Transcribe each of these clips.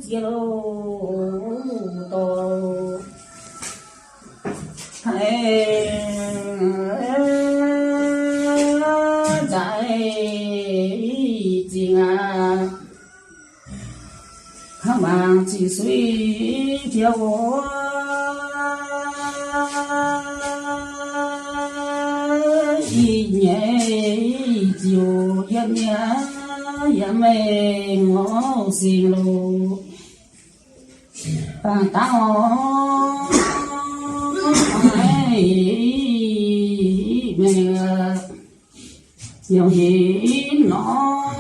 Ziex loz dorh haiz za'eix zingh aqv. Hnangv mangc cing-suiv tiux oc. Ih nyei ziouc yiem niaa yiem mengh ngorc singx loz. Bangc dangh oc, mengh yaac hinv nor,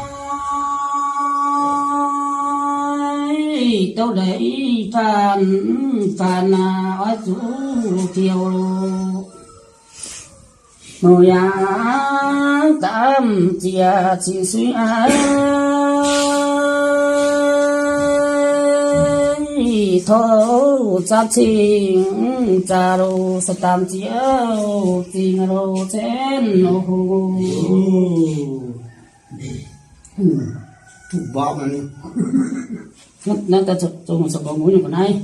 douv leiz faanv faanv aqv, oix zuqc tiux loh. Muoz-yaangh daamv ziex cing-suiv aqv, tov zaamv cing zaax loh, se daamv ziex zingh loh, cen loh. Naaiv daaih zungv, zungv mbuo nyungc ga'naaiv.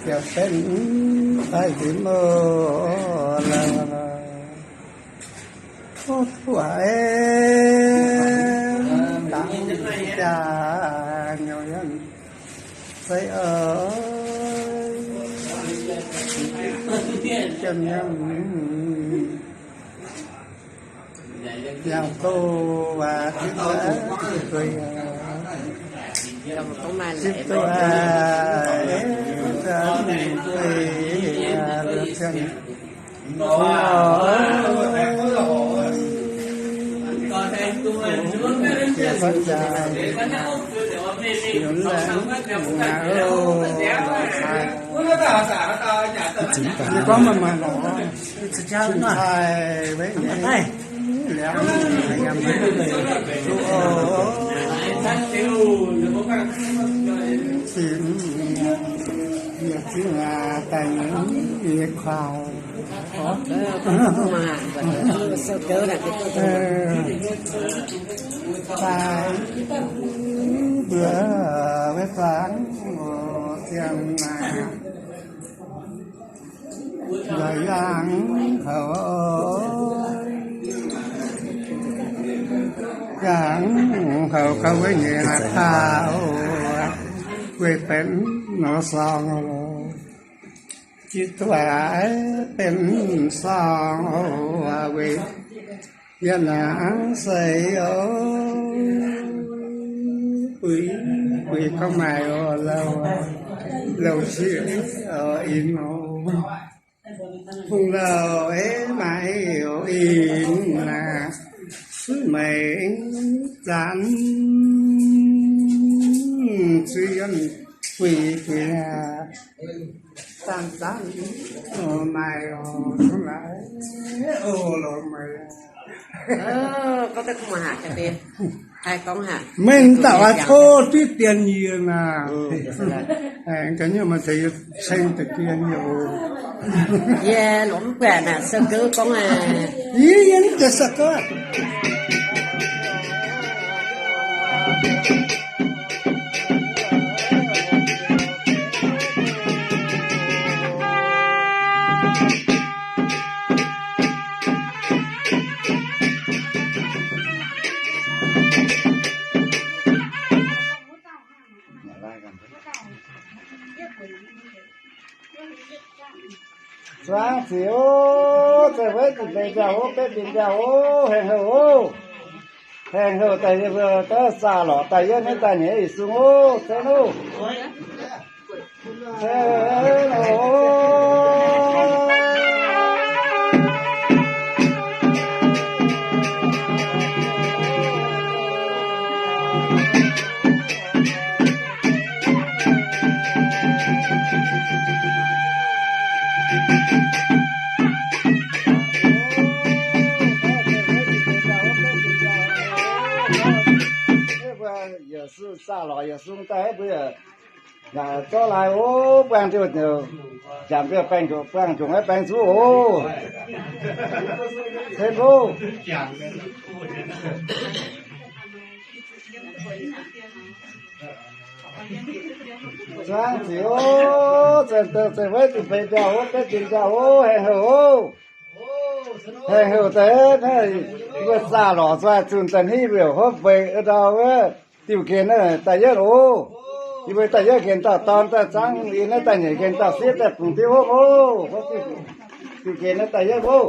Ziouc benx daaih nzunc loh. Tov duqv haiz dangx jaax nyungc yiem sei oc. Jiem yiem. Yangh doz waac zipv zuiz, zipv doz aac, zipv zuiz aac, lorz ziangh. Ziex fatv jaax. Yie gorngv maaih maaih lorqc, cingx daaih weic nyei. Liangx yiem duqv oc. Cingx, yie cingx daaih nyei kuaau. Daaih mbuo wuov zuangx oc, ziangh naaic. Nzauh yangh kouc, yangh kouc, kouc weic nyei la'tauh, weic benx nor sorng oc. Jiex duqv benx sorng oc, weic yie naaic seix oc, buix, buix gorngv maaih oc, louh, louh sieqv oc, inh oc. Hungh louh ei maaih oc, inh aac, suiv meix zanc, suiv yiem buix buix aac, zanc zanc oc, maaih oc, zungv laaix oc, lorz meih. Mengh dauh aqv, tov duqv dien yie naaic. Aengx ga'nyiec maaih ceix yie ceng deix dien yie oc. Yie lorz mv buatc naaic, sou gouv gorngv aqv. Yie, yie mv zeiz sou gouv. Zuangx ziqc oc, zeiv weiv zuqc deix mbiauh oc, betv dinh mbiauh oc, haengh houh oc. Haengh houh daaih yie mbuo daaih zaah lorqc daaih yiem naaiv daaih nyei ih sung oc, cen oc. Yaac suv zaah lorqc yaac sung daaih mbuo yaac zorqv lai oc, buangh diuh njamc diuh baengh, buangh njongc aeqv, baengh zuqc oc. Cen oc. Zuangx ziqc oc, zeiv weiv zuqc deix mbiauh oc, betv dinh mbiauh oc, haengh houh oc. Haengh houh daaih naaiv mbuo zaah lorqc zuqc zunh daaih hniev mbiouc hopv mbeix ndau wuov diuh gen naaiv daaih yietv oc. Yie mbuo daaih yietv nqemh dauh dorn daaih zangv yie naaiv daaih nyeic nqemh dauh sieqv daaih bungx diuh hopv oc. Diuh gen naaiv daaih yietv oc.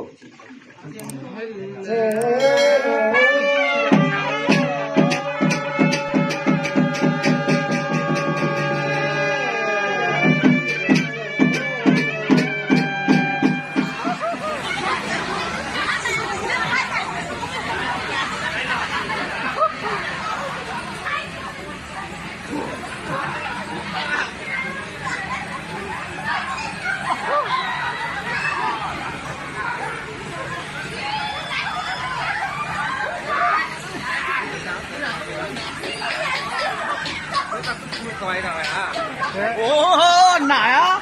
Ov, naaic aqv.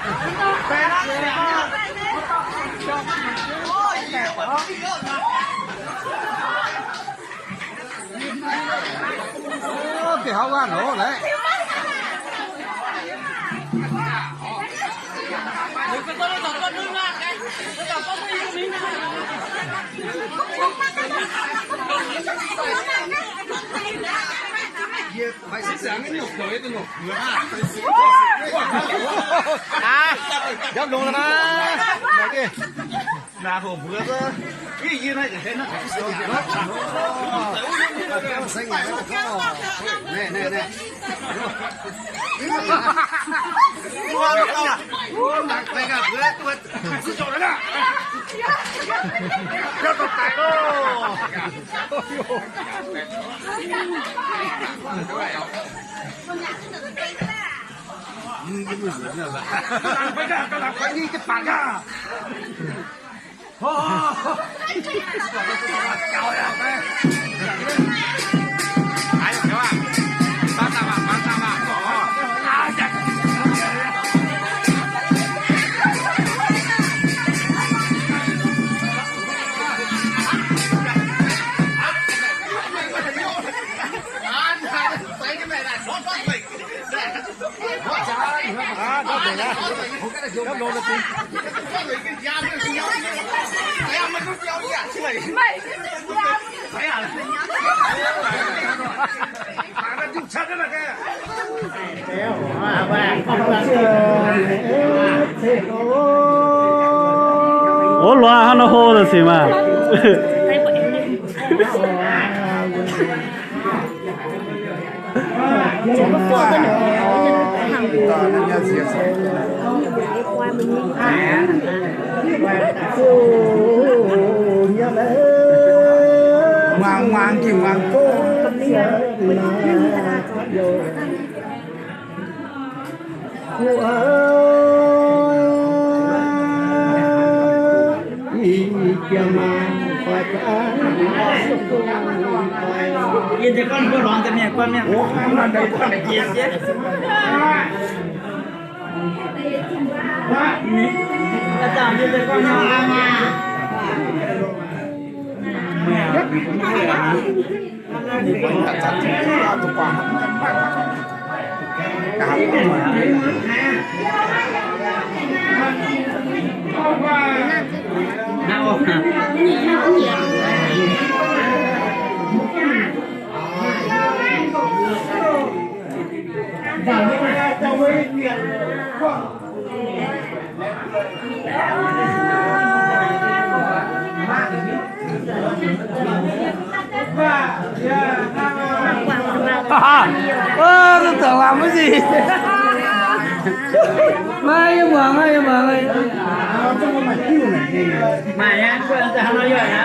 Bieqc haaix waanc oc, laaix. Aa, jauv longx la'maah. Naaic geh. Naaic hoc mbuox, ih, yie naaiv, naaiv, naaiv, naaiv. Ov, luangh hnangv nor hlo nor sic maah. Muangx, muangx, muangx. Ơ, taux lamh maiv nzih. Maiv, yie muangx aqv, yie muangx aqv.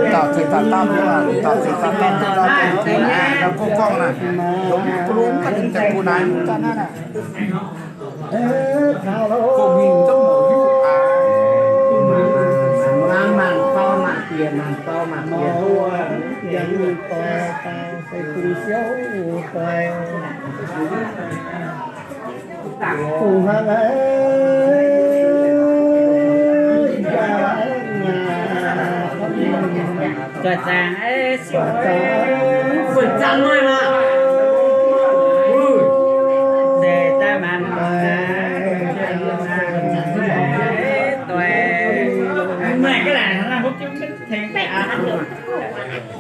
Dauh ceix daaih dapv, dauh ceix daaih dapv, dauh ceix daaih dapv, dauh gorngv naaic, longx bun naaic, daaih naaiv naaic. Gong-mingh zungv mouz hiuv aqv. Mangc mangc dorh mangc bieqc, mangc dorh mangc bieqc. Zuoqc zaangc, zuoqc zaangc, zuoqc zaangc, zeiz daaih maah. Doic, meih ga'naaiv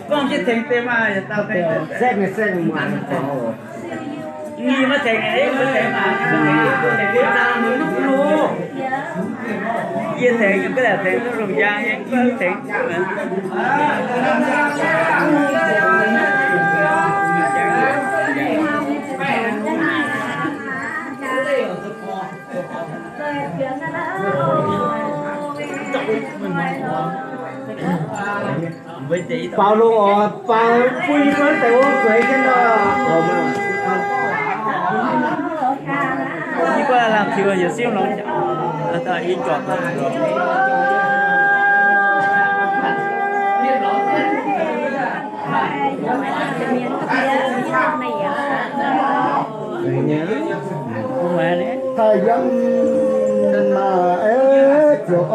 gorngv jienv tengx deix maah, yietc dauh deix. Yie maiv tengx, maiv tengx maah. Yie tengx, yie ga'naaiv tengx, lungh njang yie maiv tengx. Faaux lungh oc, faaux bun mbuo deix wuov zueiz jienv nor. Mbuo lamh tiux yietc simv longx jauv, i juangc. Yie gorx nyei maiv duqv.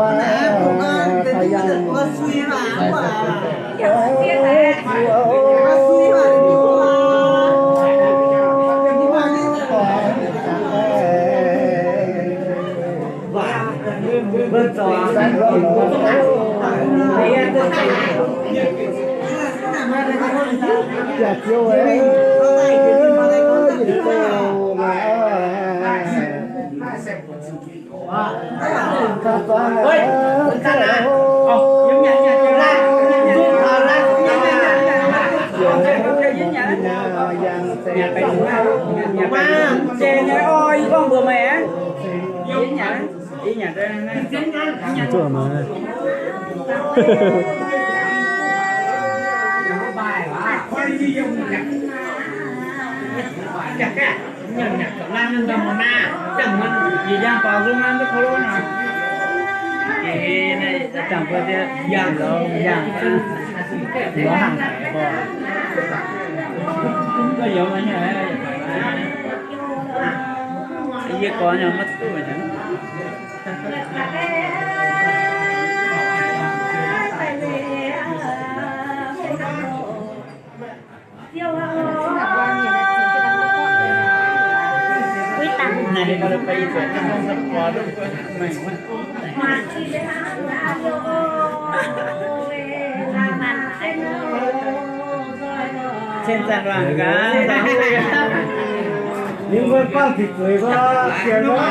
Ninh mbuo buangh ziqc zuiz mbuo sienx mbuo,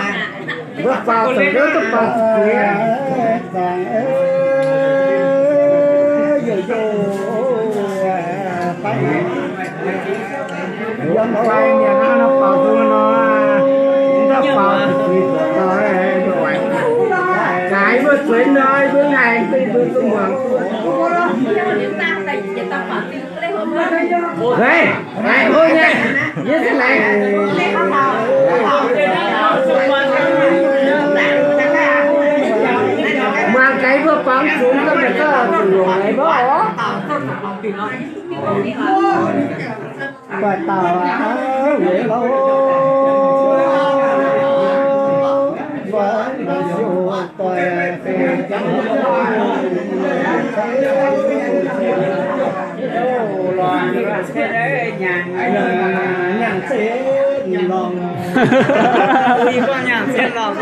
mbuo baaux zuqc, mbuo duqv baaux zuqc. Yiem fai mienh hnangv nor baaux nzung nor, mv daaih baaux zuqc zuiz nor, gaaix mbuo zuiz nor, mbuo ngaih mbuo zuqc muangx. Hei, haiz hlo nyei, yie se laengz. Muangx gaaix mbuo baaux nzung nor, mbuo zuqc longc haic mbuo oc. Guaih dauh aqv, weic lauh, mbuo siou doic fei jangv. Nyaanh cen lorngh. Nyaanh cen lorngh.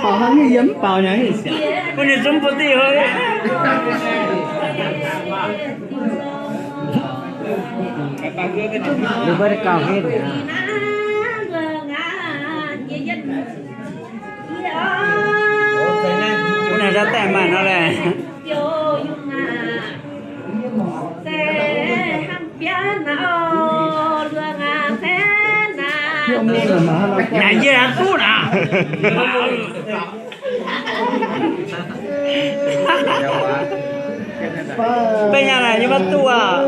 Baaux hnangv nyei yiem baaux nyei sic. Bun ninh zungv bun diuh hoi. Ninh mbuo gauh henv. Wuov naaiv daaih maaih nor laeh. Naaic yie duqv naaic. Beiv nyaanh naaic yie maiv duqv aqv.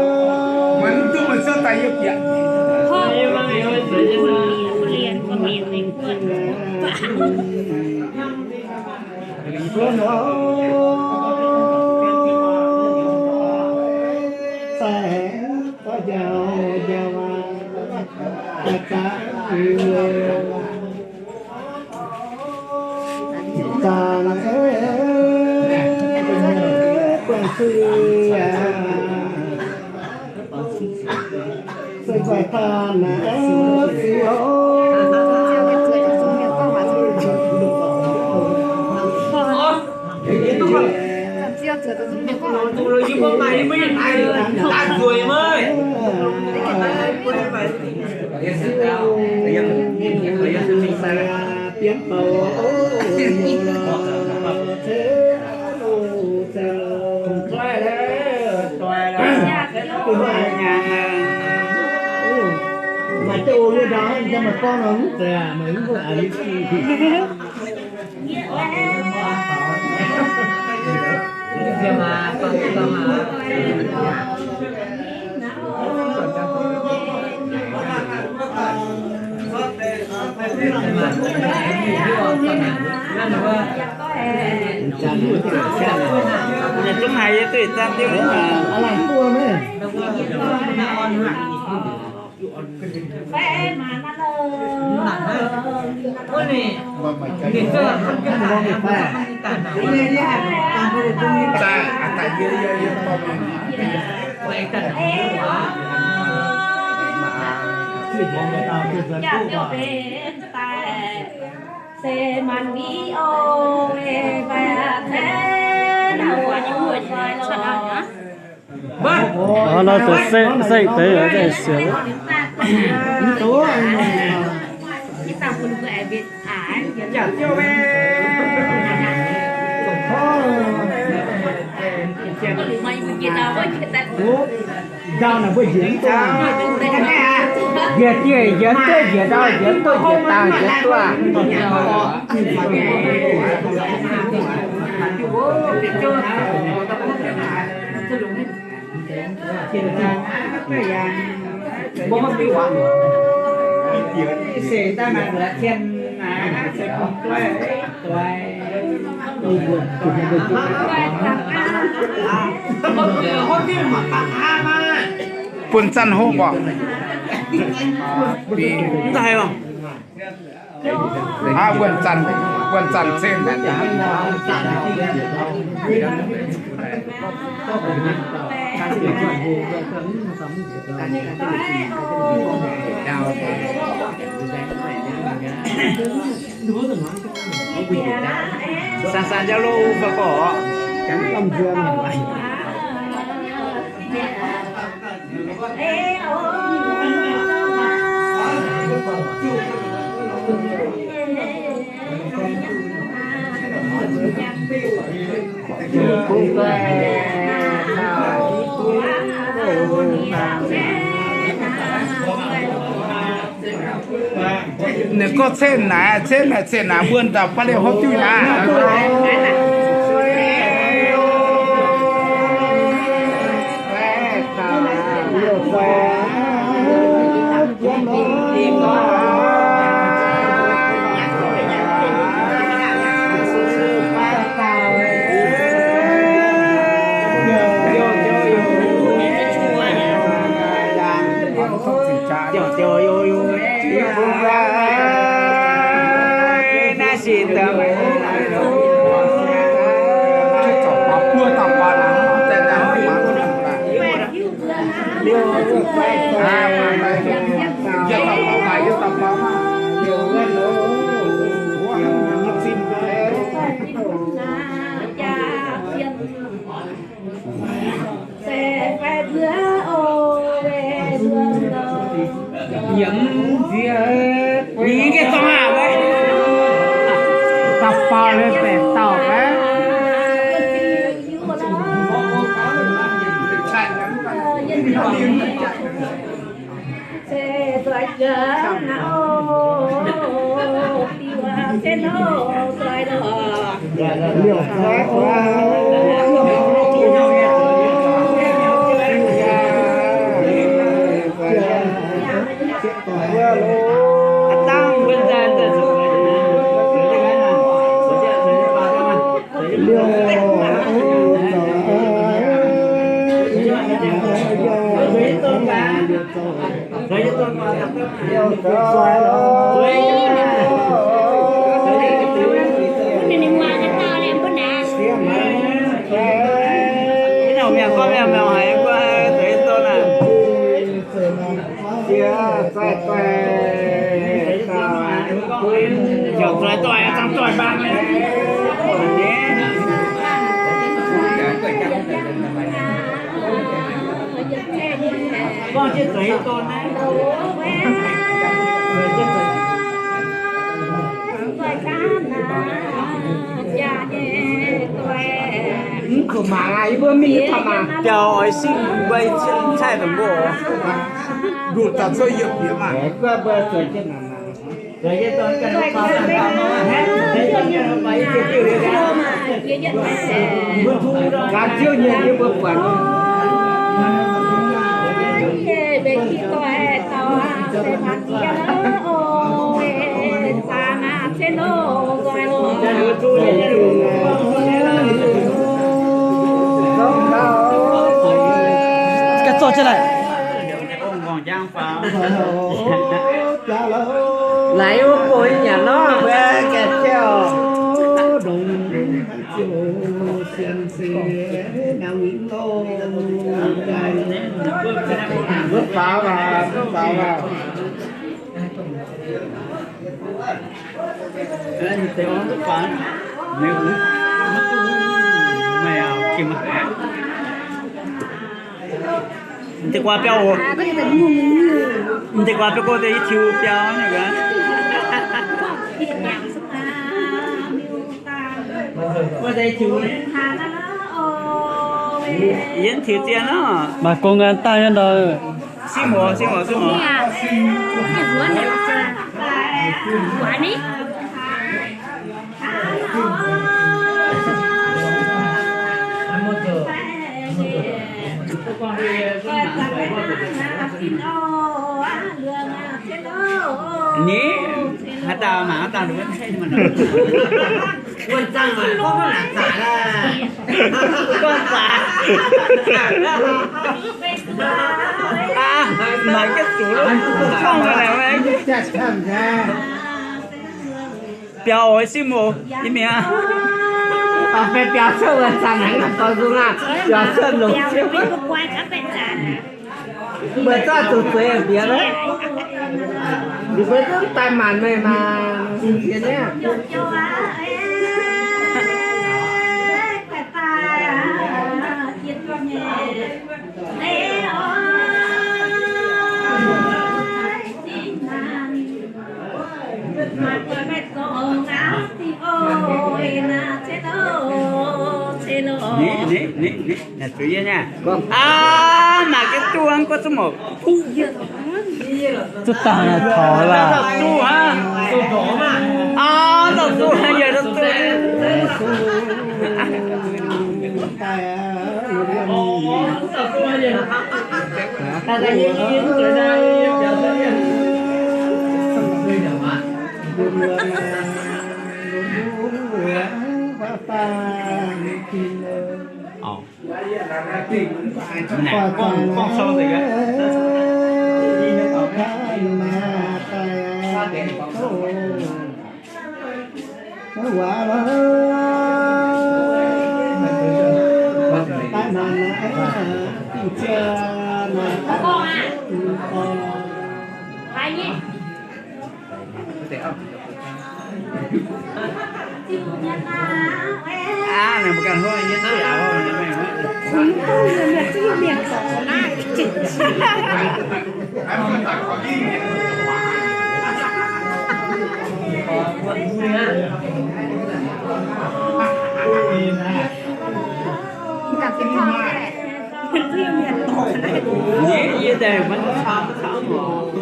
Hnangv nor zoux saengv deix yaac sienx. Njiec dieh njiec duqv njiec ndau njiec duqv njiec daauh njiec duqv. Bun zanc hopv oc. Aav, wuonh zanc, wuonh zanc cen haic. Saan saan jauv lo fai gorqv. Ninh gorngv cen naaic, cen naaic, cen naaic, mbuo dauh baav liouh hopv diuv aqv. Yie mv nziev, yie njiec zorngh aqv. Da'faanh liuz baeqc dauh aqv. Mv zuqc mangc aqv, yie mbuo mingh taux mangc biaux oix singh mbuo cien caih dongh mbuo oc. Luoqc daaih cuotv yiem bieqc maah. Zorqv jienv laaix. Laaix wuov bouh nyanc nor, mbuo gaeqv jienv oc. Mbuo faaux laaix, mbuo faaux laaix. Mv deix guaax biauv oc. Mv deix guaax biauv gorngv deix yie tiux biauv nyei gaax. Yie tiux zien nor. Maaih gong nqaang daaih nyei ndau. Sipv muoz, sipv muoz, sipv muoz. Ni, haaix dauh mangc haaix dauh. Wuonh zaangc maaih gorngv naaic zaqc laaix. Gorngv zaqc. Aa, mangc jienv zuqc lov, gorngv naaic. Biaux oix sipv muoz, yie mingh aqv. Baac fai biaux cuotv wuonh zaangc naaic, gorngv nzung aqv, biaux cuotv longc sipv. Mbuo zorqv zuqc zueiz bieqc lov. Ninh mbuo zungv daaih maanc meih maah, sienx nyei. Ni, ni, ni, ni, naaic zuiz yie nyei. Aa, mangc jienv duqv gorngv zuqc moc. Zuqc dangh naaic taux laac. Aa, zuqc aa, yie zuqc. Aa. Naaic, gorngv, gorngv sou nzengc aqv. Aa, ninh mbuo ganh hluangv nyei duqv yaac hluangv nyei mengh. Yie, yie daaih maiv caux, maiv caux oc.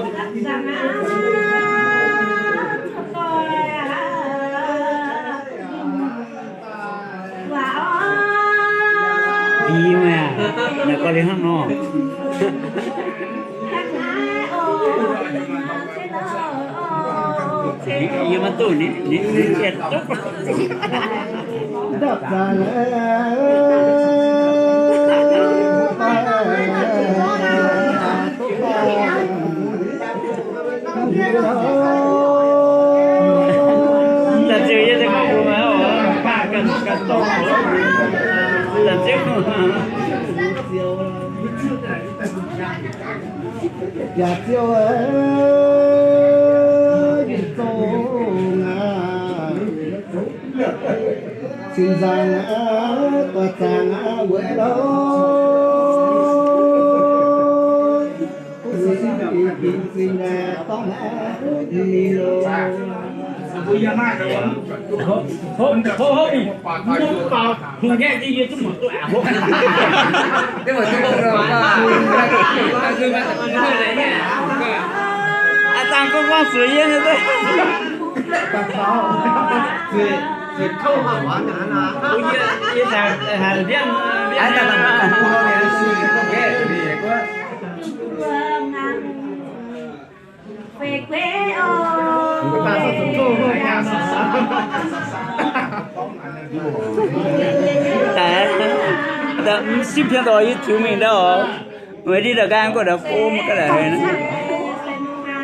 Yie meih aac, naaic gorngv liuz hnangv nor. Yie maiv duqv, ninh, ninh, ninh ziec duqv. Da'ziouc yie daaih gorngv mbuo maiv oc, ganh, ganh dorngx oc. Da'ziouc. Yaac ziouc, yie zong aac, cin-nzangc aac, doix-zaangc aac, weic lorqc, zinh zinh dorngx aac, ninh lorqc. Aa, dangh gorngv gorngv zueiz yie nyei. Sipv hnyangx dorh yie tiux mingh ndau oc. Weic ndiev ndau nqaang gorngv ndau gomv ga'naaiv.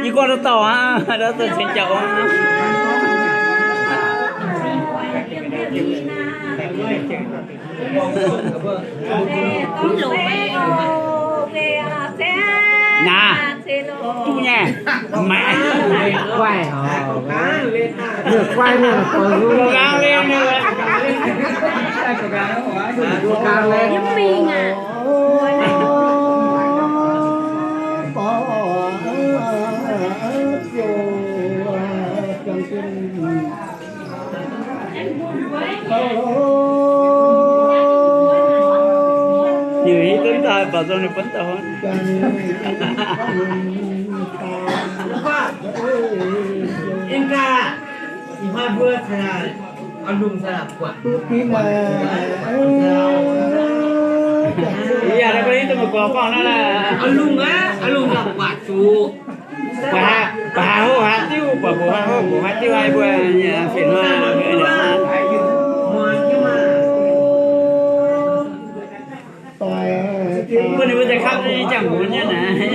Yie gorngv ndau dauh aqv, ndau dauh cingx jauv aqv. Naaiv, duqv nyei. Guaih oc. Ninh guaih ninh gorx-youz. Gorx-youz. Ninh hiuv duqv daaih, baac zong ninh bun dauh hnangv. Yie yaac naaiv gorngv hiuv duqv meih gorx gorngv naaiv laaix. Aa, lungh aqv, aa, lungh yaac buatc zuqc. Buatc haaix, buatc haaix houv haaix diuv, buatc mbuo haaix houv mbuo haaix diuv haaix mbuo nyei fih hnoi. Mbuo ninh mbuo za'gengh kapv nyei, jangx mbuox nyei naaic.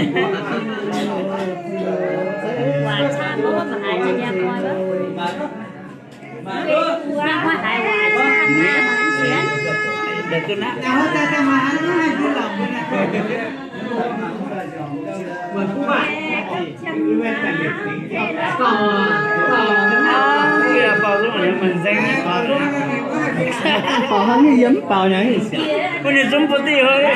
Baaux haaix nyungc yie mv baaux nyei. Bun ninh zungv bun diuh hnoi.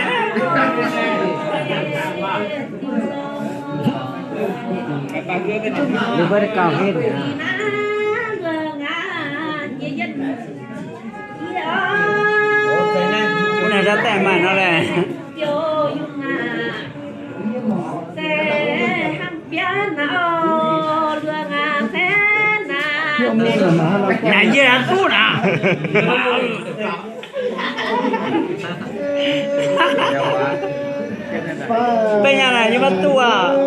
Ninh mbuo gauh hec. Bun ninh daaih daaih maaih nor laeh. Naaic yie aqv duqv naaic. Benx nyaanh naaic yie maiv duqv aqv.